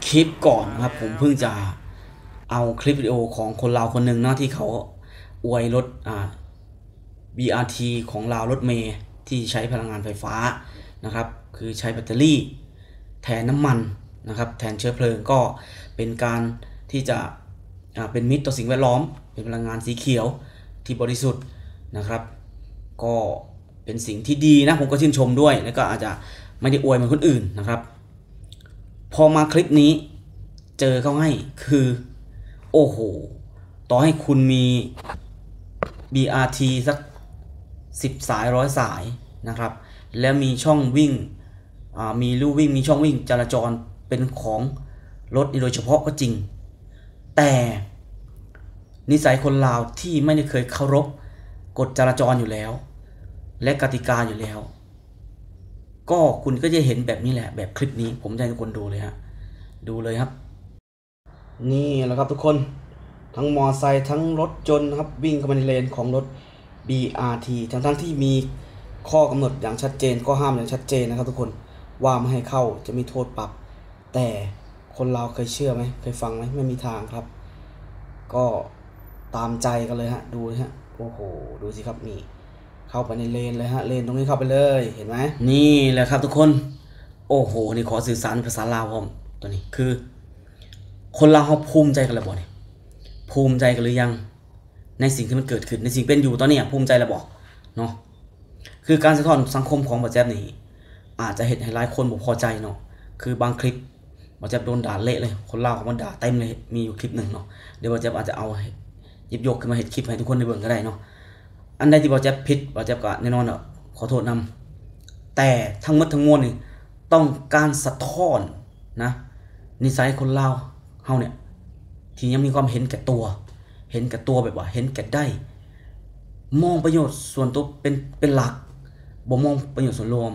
คลิปก่อนนะครับ ผมเพิ่งจะเอาคลิปวิดีโอของคนลาวคนหนึ่งเนาะ ที่เขาอวยรถ อ่า บีอาร์ที ของลาว รถเมล์ที่ใช้พลังงานไฟฟ้านะครับ คือใช้แบตเตอรี่แทนน้ำมันนะครับ แทนเชื้อเพลิง ก็เป็นการที่จะ อ่า เป็นมิตรต่อสิ่งแวดล้อม เป็นพลังงานสีเขียวที่บริสุทธิ์นะครับ ก็เป็นสิ่งที่ดีนะ ผมก็ชื่นชมด้วย แล้วก็อาจจะไม่ได้อวยเหมือนคนอื่นนะครับ พอมาคลิปนี้เจอเข้าให้ คือ โอ้โห ต่อให้คุณมี บีอาร์ที สัก สิบ สาย ร้อย สายนะครับ แล้วมีช่องวิ่ง อ่า มีลู่วิ่ง มีช่องวิ่งจราจรเป็นของรถนี่โดยเฉพาะก็จริง แต่นิสัยคนลาวที่ไม่ได้เคยเคารพกฎจราจรอยู่แล้ว และกติกาอยู่แล้ว ก็คุณก็จะเห็นแบบนี้แหละ แบบคลิปนี้ ผมจะให้ทุกคนดูเลยฮะ ดูเลยครับ นี่แหละครับทุกคน ทั้งมอไซค์ ทั้งรถยนต์นะครับ วิ่งเข้ามาในเลนของรถ บีอาร์ที ทั้งๆที่มีข้อกำหนดอย่างชัดเจน ข้อห้ามอย่างชัดเจนนะครับทุกคน ว่าไม่ให้เข้า จะมีโทษปรับ แต่คนลาวเคยเชื่อไหม เคยฟังไหม ไม่มีทางครับ ก็ตามใจกันเลยฮะ ดูนะฮะ โอ้โห ดูสิครับ นี่ เข้าไปในเลนเลยฮะ เลนตรงนี้เข้าไปเลย เห็นไหม นี่แหละครับทุกคน โอ้โห นี่ขอสื่อสารภาษาลาวพร้อม ตัวนี้คือ คนลาวเฮาภูมิใจกันแล้วบ่นี่ ภูมิใจกันหรือยัง ในสิ่งที่มันเกิดขึ้น ในสิ่งเป็นอยู่ตอนนี้อะ ภูมิใจแล้วบ่เนาะ คือการสะท้อนสังคมของบ่าวแจ๊บนี่ อาจจะเฮ็ดให้หลายคนบ่พอใจเนาะ คือบางคลิป บ่าวแจ๊บโดนด่าเละเลย คนลาวเขามาด่าเต็มเลย มีอยู่คลิปหนึ่งเนาะ เดี๋ยวบ่าวแจ๊บอาจจะเอาหยิบยกขึ้นมาเฮ็ดคลิปให้ทุกคนได้เบิ่งก็ได้เนาะ อันใดที่บ่าวแจ๊บผิด บ่าวแจ๊บก็แน่นอนเนาะ ขอโทษนำ แต่ทั้งหมดทั้งมวลนี่ต้องการสะท้อนนะ นิสัยคนลาวเฮาเนี่ย ที่ยังมีความเห็นแก่ตัว เห็นแก่ตัวแบบว่าเห็นแก่ได้ มองประโยชน์ส่วนตัวเป็น เป็นหลัก บ่มองประโยชน์ส่วนรวม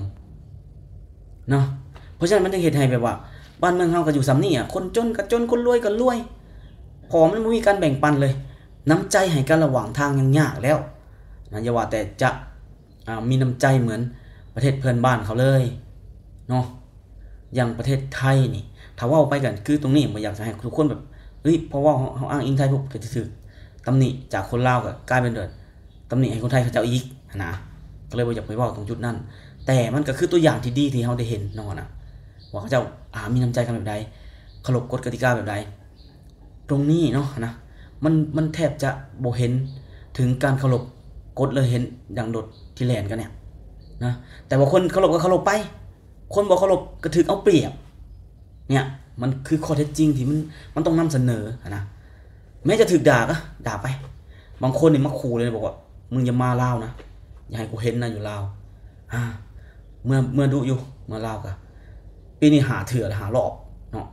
เนาะ เพราะฉะนั้นมันจึงเฮ็ดให้แบบว่า บ้านเมืองเฮาก็อยู่ส่ำนี้อะ คนจนก็จน คนรวยก็รวย เพราะว่ามันบ่มีการแบ่งปันเลย น้ำใจให้กันระหว่างทางยังยากแล้วนะ อย่าว่าแต่จะ อ่า มีน้ำใจเหมือนประเทศเพื่อนบ้านเขาเลยเนาะ อย่างประเทศไทยนี่ ถ้าเว้าไปกัน คือตรงนี้บ่อยากจะให้ทุกคนแบบ เฮ้ย เพราะว่าเฮา เฮาอ้างอิงไทยปุ๊บ ก็จะถูกตำหนิจากคนลาว ก็กลายเป็นแบบตำหนิให้คนไทยเขาเจ้าอีกหั้นนะ ก็เลยบ่อยากไปเว้าตรงจุดนั้น แต่มันก็คือตัวอย่างที่ดีที่เฮาได้เห็นเนาะนะ ว่าเขาเจ้า อ่า มีน้ำใจกันแบบใด เคารพกฎกติกาแบบใด ตรงนี้เนาะนะ มัน มันแทบจะบ่เห็นถึงการเคารพกฎเลย เห็นดังรถที่แล่นกันเนี่ยนะ แต่ว่าคนเคารพก็เคารพไป คนบ่เคารพก็ถูกเอาเปรียบ เนี่ย มันคือข้อเท็จจริงที่มัน มันต้องนำเสนอหั้นนะ แม้จะถูกด่าก็ด่าไป บางคนนี่มาขู่เลย บอกว่า มึงอย่ามาลาวนะ อย่าให้กูเห็นนะอยู่ลาว อ่า เมือ เมือดุอยู่ เมือลาวก็ ปีนี้ห้าเทื่อแล้ว ห้ารอบเนาะ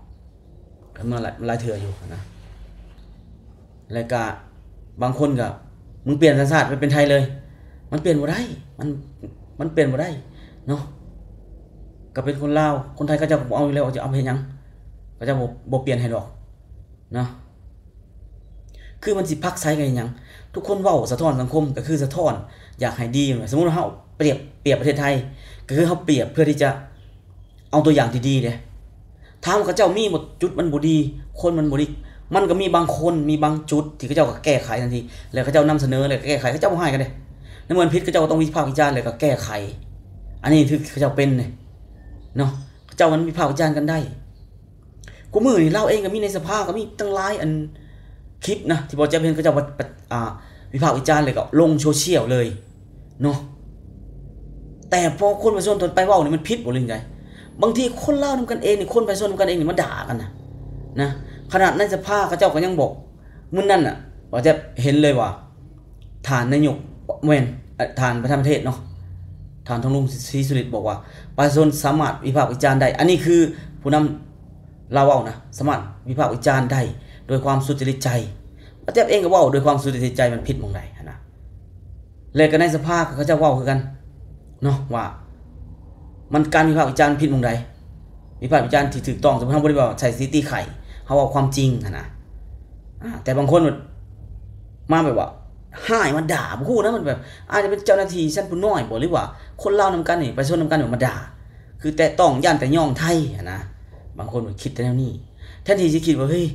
ก็เมือหลาย หลายเทื่ออยู่หั้นนะ แล้วก็บางคนก็ มึงเปลี่ยนสัญชาติไปเป็นไทยเลย มันเปลี่ยนบ่ได้ มัน มันเปลี่ยนบ่ได้เนาะ ก็เป็นคนลาว คนไทยเขาเจ้าก็บ่เอาอยู่แล้ว จะเอาไปเฮ็ดหยัง เขาเจ้าบ่ บ่เปลี่ยนให้ดอกเนาะ คือมันสิผลักไสกันเฮ็ดหยัง ทุกคนเว้าสะท้อนสังคม ก็คือสะท้อนอยากให้ดี สมมุติว่าเฮาเปรียบ เปรียบประเทศไทย ก็คือเฮาเปรียบเพื่อที่จะ เอาตัวอย่างที่ดีเด้ ถามว่าเขาเจ้ามีบ่จุดมันบ่ดี คนมันบ่ดี มันก็มีบางคน มีบางจุดที่เขาเจ้าก็แก้ไขทันที แล้วเขาเจ้านำเสนอ แล้วก็แก้ไข เขาเจ้าบ่ฮ้ายกันเด้ ในเมื่อมันผิด เขาเจ้าก็ต้องวิพากษ์วิจารณ์ แล้วก็แก้ไข อันนี้คือเขาเจ้าเป็นเด้เนาะ เขาเจ้ามันวิพากษ์วิจารณ์กันได้ กูมื้อนี้ลาวเองก็มีในสภา ก็มีตั้งหลายอันคลิปนะ ที่บ่าวแจ๊บเห็นเขาเจ้า อ่า วิพากษ์วิจารณ์ แล้วก็ลงโซเชียลเลย เนาะ แต่พอคนประชาชนทั่วไปเว้านี่มันผิดบ่ หรือจั่งใด บางทีคนลาวนำกันเองนี่ คนประชาชนนำกันเองนี่มาด่ากันนะ นะ ขนาดในสภาเขาเจ้าก็ยังบอก มื้อนั้นน่ะ ว่าจะเห็นเลยว่า ท่านนายก แม่น เอ่อ ท่านประธานประเทศเนาะ ท่านทองลุง ศรีสุลิต บอกว่า ประชาชนสามารถวิพากษ์วิจารณ์ได้ อันนี้คือผู้นำลาวเว้านะ สามารถวิพากษ์วิจารณ์ได้โดยความสุจริตใจ บ่าวแจ๊บเองก็เว้าโดยความสุจริตใจ มันผิดหม่องใดหั้นนะ และก็ในสภาก็เขาเจ้าเว้าคือกันเนาะ ว่ามัน การวิพากษ์วิจารณ์ผิดหม่องใด วิพากษ์วิจารณ์ที่ถูกต้อง สมมุติเฮาบ่ได้ว่าใส่สีตีไข่ เฮาเว้าความจริงหั้นนะ อ่า แต่บางคนแบบมาแบบว่าฮ้ายมาด่า บ่ฮู้นะ มันแบบอาจจะเป็นเจ้าหน้าที่ชั้นผู้น้อยบ่ หรือว่าคนลาวนำกันนี่ ประชาชนนำกันนี่มาด่า คือแตะต้องย้านแต่ย่องไทยหั้นนะ บางคนแบบคิดแต่แนวนี้ ແທນທີ່ຈະຄິດວ່າ ເຮີ້ຍ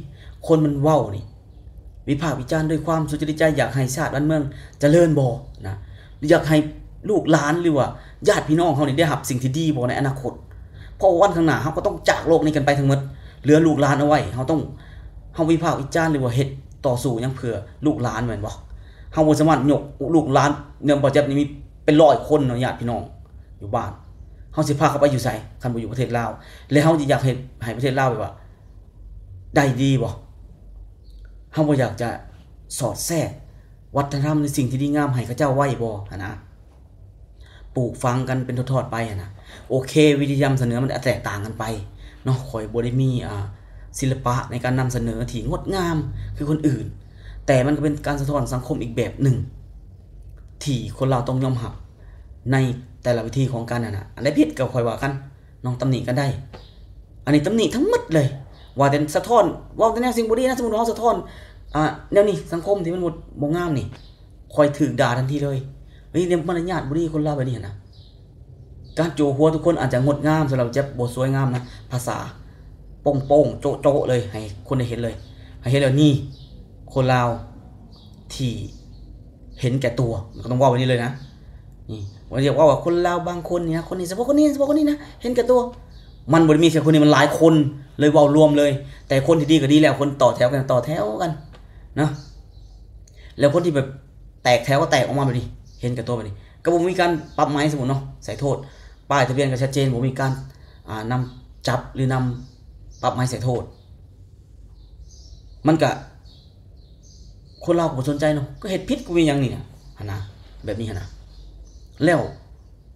ຄົນມັນເວົ້ານີ້ ວິພາກວິຈານດ້ວຍຄວາມສຸຈະລິດໃຈ ຢາກໃຫ້ຊາດບ້ານເມືອງຈະເລີນບໍ່ນະ ຢາກໃຫ້ລູກຫຼານ ຫຼືວ່າຍາດພີ່ນ້ອງເຮົານີ້ໄດ້ຮັບສິ່ງທີ່ດີບໍ່ໃນອະນາຄົດ? ເພາະວ່າວັນຂ້າງໜ້າເຮົາກໍຕ້ອງຈາກໂລກນີ້ກັນໄປທັງໝົດ ເຫຼືອລູກຫຼານເອົາໄວ້. ເຮົາຕ້ອງ ເຮົາວິພາກວິຈານ ຫຼືວ່າເຮັດຕໍ່ສູ້ຫຍັງເພື່ອລູກຫຼານແມ່ນບໍ່? ເຮົາບໍ່ສາມາດຍົກລູກຫຼານ ແນວບ່າວແຈັບນີ້ມີເປັນຮ້ອຍຄົນເນາະ ຍາດພີ່ນ້ອງຢູ່ບ້ານ ເຮົາຊິພາເຂົາໄປຢູ່ໃສ ຄັນບໍ່ຢູ່ປະເທດລາວ? ແລະເຮົາຈະຢາກເຮັດໃຫ້ປະເທດລາວແບບວ່າໄດ້ດີບໍ່? ເຮົາບໍ່ຢາກຈະສອດແຊກວັດທະນະທຳ ຫຼືສິ່ງທີ່ດີງາມໃຫ້ເຂົາເຈົ້າໄວ້ບໍ່ຫັ້ນນະ? ປູກຝັງກັນເປັນທອດໆໄປຫັ້ນນະ. ໂອເຄ ວິທີນຳສະເໜີມັນອາດແຕກຕ່າງກັນໄປເນາະ ຂ້ອຍບໍ່ໄດ້ມີ ອ່າ ສິລະປະໃນການນຳສະເໜີທີ່ງົດງາມຄືຄົນອື່ນ ແຕ່ມັນກໍເປັນການສະທ້ອນສັງຄົມອີກແບບໜຶ່ງ ທີ່ຄົນລາວຕ້ອງຍອມຮັບໃນແຕ່ລະວິທີຂອງການນັ້ນນະ. ອັນໃດຜິດກໍຄ່ອຍວ່າກັນເນາະ ຕຳໜິກັນໄດ້. ອັນນີ້ຕຳໜິທັງໝົດເລີຍ ວ່າແຕ່ສະທ້ອນ ເວົ້າແຕ່ແນວສິ່ງບໍ່ດີນະ. ສົມມຸດວ່າເຮົາສະທ້ອນ ອ່າ ແນວນີ້ ສັງຄົມທີ່ມັນບໍ່ ບໍ່ງາມນີ້ ຂ້ອຍຖືກດ່າທັນທີເລີຍ. ເຮີ້ຍ ມາລະຍາດບໍ່ດີ ຄົນລາວແບບນີ້ຫັ້ນນະ. ການໂຈະຫົວທຸກຄົນອາດຈະງົດງາມ ສຳລັບແຈັບບໍ່ສວຍງາມນະ ພາສາໂປ້ງໆ ໂຈະໆເລີຍ ໃຫ້ຄົນໄດ້ເຫັນເລີຍ ໃຫ້ເຫັນແລ້ວນີ້ ຄົນລາວທີ່ເຫັນແກ່ຕົວ ກໍຕ້ອງເວົ້າແບບນີ້ເລີຍນະ. ນີ້ ບໍ່ໄດ້ຢາກເວົ້າວ່າຄົນລາວບາງຄົນນີ້ນະ ຄົນນີ້ ສະເພາະຄົນນີ້ ສະເພາະຄົນນີ້ນະ ເຫັນແກ່ຕົວ. ມັນບໍ່ໄດ້ມີແຄ່ຄົນນີ້ ມັນຫຼາຍຄົນ ເລີຍເວົ້າລວມເລີຍ. ແຕ່ຄົນທີ່ດີກໍດີແລ້ວ ຄົນຕໍ່ແຖວກັນ ຕໍ່ແຖວກັນນະ. ແລ້ວຄົນທີ່ແບບແຕກແຖວກໍແຕກອອກມາແບບນີ້ ເຫັນແກ່ຕົວແບບນີ້ ກໍບໍ່ມີການປັບໃໝ ສົມມຸດເນາະ ໃສ່ໂທດ ປ້າຍທະບຽນກໍຊັດເຈນ ບໍ່ມີການ ອ່າ ນຳຈັບ ຫຼື ນຳປັບໃໝໃສ່ໂທດ. ມັນກະ ຄົນລາວກໍບໍ່ສົນໃຈເນາະ ກໍເຮັດຜິດ ກໍມີຫຍັງນີ້ນະ ຫັ້ນນະ ແບບນີ້ຫັ້ນນະ. ແລ້ວ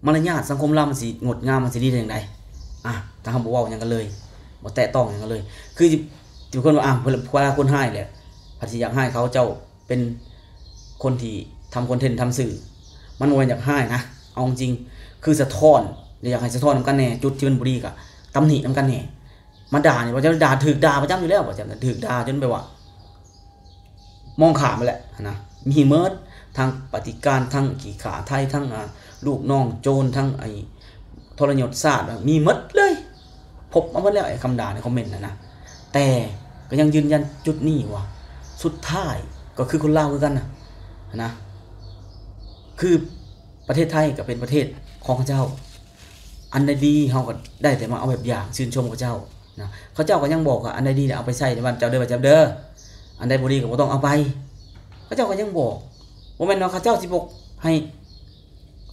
ມາລະຍາດສັງຄົມລາວມັນຊິງົດງາມ ມັນຊິດີໄດ້ຈັ່ງໃດ? ອ່າ ຖ້າເຮົາບໍ່ເວົ້າຫຍັງກັນເລີຍ ບໍ່ແຕະຕ້ອງຫຍັງກັນເລີຍ ຄື ທີ່ຄົນວ່າ ອ່າ ເວລາຄົນຮ້າຍແຫຼະ ໃຜຊິຢາກຮ້າຍເຂົາ ເຈົ້າເປັນຄົນທີ່ທຳຄອນເທັນ ທຳສື່ ມັນບໍ່ແມ່ນຢາກຮ້າຍນະ. ເອົາຈິງໆ ຄືສະທ້ອນ ຢາກໃຫ້ສະທ້ອນນຳກັນແດ່ ຈຸດທີ່ມັນບໍ່ດີກໍຕຳໜິນຳກັນແດ່. ມາດ່ານີ້ ບ່າວແຈັບດ່າ ຖືກດ່າປະຈຳຢູ່ແລ້ວ ບ່າວແຈັບນະ ຖືກດ່າຈົນແບບວ່າ ມອງຂ້າມໄປແຫຼະຫັ້ນນະ ມີໝົດ ທັງປະຕິການ ທັງຂີ້ຂ້າໄທ ທັງ ອ່າ ລູກນ້ອງໂຈນ ທັງໄອ້ທໍລະຍົດຊາດ ມີໝົດເລີຍ. ພົບມາໝົດແລ້ວ ໄອ້ຄຳດ່າໃນຄອມເມັນຫັ້ນນະ ແຕ່ກໍຍັງຢືນຢັນຈຸດນີ້ວ່າ ສຸດທ້າຍກໍຄືຄົນລາວຄືກັນນະ ຫັ້ນນະ ຄືປະເທດໄທກໍເປັນປະເທດຂອງເຂົາເຈົ້າ. ອັນໃດດີເຮົາກໍໄດ້ແຕ່ມາເອົາແບບຢ່າງ ຊື່ນຊົມເຂົາເຈົ້ານະ. ເຂົາເຈົ້າກໍຍັງບອກວ່າ ອັນໃດດີນະເອົາໄປໃຊ້ໃນບ້ານເຈົ້າເດີ ປະຈຳເດີ ອັນໃດບໍ່ດີກໍບໍ່ຕ້ອງເອົາໄປ. ເຂົາເຈົ້າກໍຍັງບອກ ບໍ່ແມ່ນວ່າເຂົາເຈົ້າຊິບໍ່ໃຫ້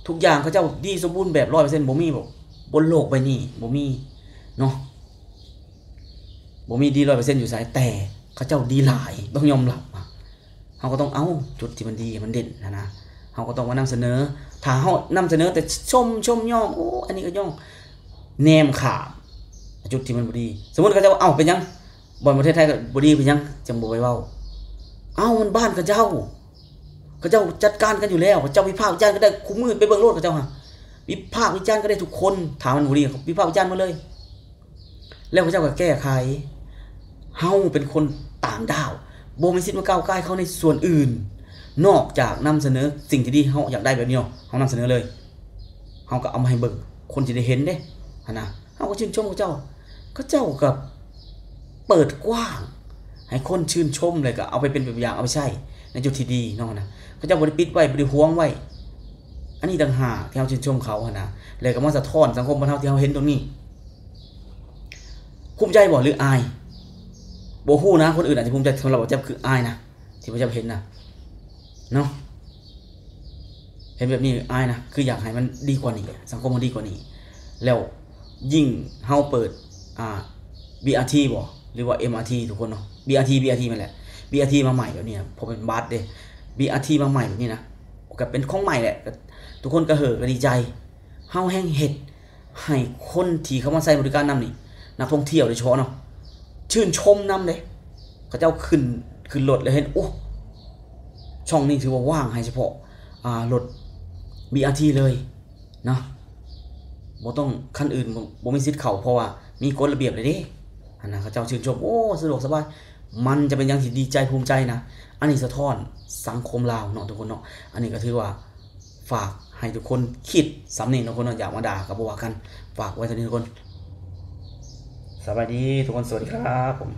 ທຸກຢ່າງ ເຂົາເຈົ້າດີສົມບູນແບບຮ້ອຍເປີເຊັນ ບໍ່ມີບໍ ບົນໂລກໃບນີ້ບໍ່ມີເນາະ ບໍ່ມີດີຮ້ອຍເປີເຊັນຢູ່ໃສ ແຕ່ເຂົາເຈົ້າດີຫຼາຍ ຕ້ອງຍອມຮັບ. ເຮົາກໍຕ້ອງເອົາຈຸດທີ່ມັນດີໃຫ້ມັນເດັ່ນຫັ້ນນະ ເຮົາກໍຕ້ອງມານຳສະເໜີ. ຖ້າເຮົານຳສະເໜີແຕ່ຊົມ ຊົມຍ້ອງ ໂອ້ ອັນນີ້ກໍຍ້ອງ ແນມຂ້າມຈຸດທີ່ມັນບໍ່ດີ. ສົມມຸດເຂົາເຈົ້າວ່າ ເອົ້າ ເປັນຫຍັງບ່ອນປະເທດໄທກໍບໍ່ດີ ເປັນຫຍັງຈັ່ງບໍ່ໄປເວົ້າ? ເອົ້າ ມັນບ້ານເຂົາເຈົ້າ ເຂົາເຈົ້າຈັດການກັນຢູ່ແລ້ວ ເຂົາເຈົ້າວິພາກວິຈານກັນໄດ້ຄູ່ມື້ ໄປເບິ່ງໂລດ ເຂົາເຈົ້າຫາວິພາກວິຈານກັນໄດ້ທຸກຄົນ. ຖ້າມັນບໍ່ດີ ວິພາກວິຈານໝົດເລີຍ. ແລ້ວເຂົາເຈົ້າກໍແກ້ໄຂ. ເຮົາເປັນຄົນຕ່າງດ້າວ ບໍ່ມີສິດມາກ້າວກ່າຍເຂົ້າໃນສ່ວນອື່ນ ນອກຈາກນຳສະເໜີສິ່ງທີ່ດີ. ເຮົາຢາກໄດ້ແບບນີ້ເນາະ ເຮົານຳສະເໜີເລີຍ ເຮົາກໍເອົາມາໃຫ້ເບິ່ງ ຄົນຊິໄດ້ເຫັນເດ້ ຫັ້ນນະ. ເຮົາກໍຊື່ນຊົມເຂົາເຈົ້າ ເຂົາເຈົ້າກໍເປີດກວ້າງໃຫ້ຄົນຊື່ນຊົມ ແລ້ວກໍເອົາໄປເປັນແບບຢ່າງ ເອົາໄປໃຊ້ໃນຈຸດທີ່ດີເນາະ ຫັ້ນນະ. ເຂົາເຈົ້າບໍ່ໄດ້ປິດໄວ້ ບໍ່ໄດ້ຫວງໄວ້. ອັນນີ້ຕ່າງຫາກທີ່ເຮົາຊື່ນຊົມເຂົາ ຫັ້ນນະ ແລ້ວກໍມາສະທ້ອນສັງຄົມບ້ານເຮົາທີ່ເຮົາເຫັນຕົງນີ້. ພູມໃຈບໍ່ ຫຼື ອາຍ? ບໍ່ຮູ້ນະ ຄົນອື່ນອາດຈະພູມໃຈ ສຳລັບບ່າວແຈັບຄືອາຍນະ ທີ່ບ່າວແຈັບເຫັນນະ ເນາະ. ເຫັນແບບນີ້ອາຍນະ ຄືຢາກໃຫ້ມັນດີກວ່ານີ້ ສັງຄົມມັນດີກວ່ານີ້. ແລ້ວຍິ່ງເຮົາເປີດ ອ່າ ບີອາທີບໍ ຫຼືວ່າເອັມອາທີ ທຸກຄົນເນາະ ບີອາທີ ບີອາທີ ແມ່ນແຫຼະ ບີອາທີມາໃໝ່ແບບນີ້ນະ ເພາະເປັນບັດເດ້ ບີອາທີມາໃໝ່ແບບນີ້ນະ ກໍເປັນຂອງໃໝ່ແຫຼະ ກໍທຸກຄົນກໍເຫີກໍດີໃຈ. ເຮົາແຮ່ງເຮັດ ໃຫ້ຄົນທີ່ເຂົ້າມາໃຊ້ບໍລິການນຳນີ້ ນັກທ່ອງທ່ຽວໂດຍສະເພາະເນາະ ຊື່ນຊົມນຳເດ້. ເຂົາເຈົ້າຂຶ້ນ ຂຶ້ນລົດແລ້ວເຫັນ ໂອ້ ຊ່ອງນີ້ຖືວ່າວ່າງໃຫ້ສະເພາະ ອ່າ ລົດບີອາທີເລີຍເນາະ ບໍ່ຕ້ອງ ຄັນອື່ນບໍ່ ບໍ່ມີສິດເຂົ້າ ເພາະວ່າມີກົດລະບຽບແລ້ວເດ້ ຫັ້ນນະ. ເຂົາເຈົ້າຊື່ນຊົມ ໂອ້ ສະດວກສະບາຍ ມັນຈະເປັນຫຍັງທີ່ດີໃຈພູມໃຈນະ. ອັນນີ້ສະທ້ອນສັງຄົມລາວເນາະ ທຸກຄົນເນາະ. ອັນນີ້ກໍຖືວ່າ ຝາກໃຫ້ທຸກຄົນຄິດສ່ຳນີ້ເນາະ ຄົນເນາະ ຢາກມາດ່າກໍບໍ່ວ່າກັນ ຝາກໄວ້ເທົ່ານີ້ທຸກຄົນ. ສະບາຍດີທຸກຄົນ ສະຫວັດດີຄັບຜົມ.